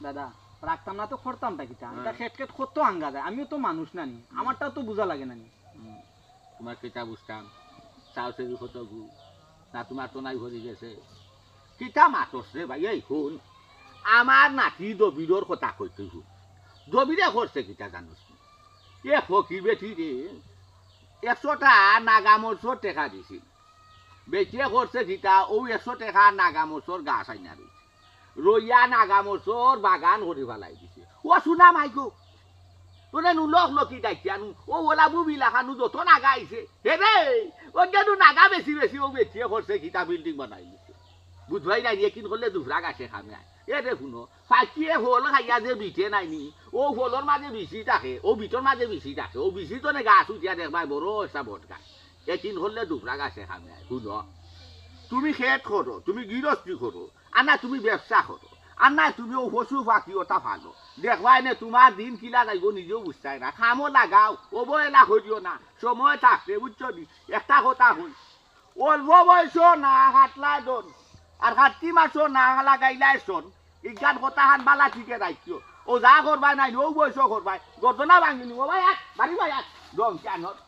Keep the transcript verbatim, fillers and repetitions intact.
দাদা, রাখতাম না তো করতাম না কিতা? এটা হ্যাঁ। খেট খেট কত আঙ্গা যায়, আমিও তো মানুষ নানি, আমারটাও তো বুঝা লাগে নানি। হুম, তোমার কিতা বুঝতাম? চাও সেরি কত গু, না তোমার তো নাই ভরি গেছে। কিতা মাতস রে ভাই, এই হুন, আমার নাতি দবিরর কথা কইতে হুন। দবিরে করছে কিতা জানোস নি? এ ফকির বেটি রে, একশোটা নাগা মরচর টেকা দিছিল। বেটিয়ে করছে কিতা, ও একশো টেকা নাগা মরচর গাছ আইনা রইছে। রইয়া নাগা মরচর বাগান করি ফালাই দিছে। ও শুনা মাইকো, তোরে নু লক লকি ডাকিয়া নু, ও ওলা বুবি লাখানু যত নাগা আইছে। হে রে, ও গেলু নাগা বেশি বেশি, ও বেটিয়ে করছে কিতা বিল্ডিং বানাই দিছে। বুঝবাই নাই, একিন করলে দুফরা গাছে খামে আয়। এ রে হুনো, ফাকিয়ে ফল খাইয়া যে বিটে নাইনি, ও ফলর মাঝে বিচি থাকে, ও বিটর মাঝে বিচি থাকে, ও বিচি তনে গাছ উঠিয়া দেখবায় বড় একটা বট গাছ। একিন করলে দুফরা গাছে খামে আয়। হুনো, তুমি খেত করো, তুমি গিরস্তি করো, আর না তুমি ব্যবসা করো, আর না তুমি ও পশু পাখি ওটা ফালো। দেখবায় নে তোমার দিন কিলা যাইব নিজেও বুঝতায় না। খামো লাগাও, অবহেলা করিও না, সময় থাকতে, বুঝছো নি? একটা কথা কই, অল্প বয়সও না হাতলায় দন, আর কাতি মাসও না লাগাইলায় সন। ইজ্ঞান কথা হান বালা ঠিকে রাখিও। ও যা করবায় নাই, ও বয়সও করবায়। গর্দনা ভাঙি নিব ভাই, এক, বাড়ি ভাই, এক, দম কেন?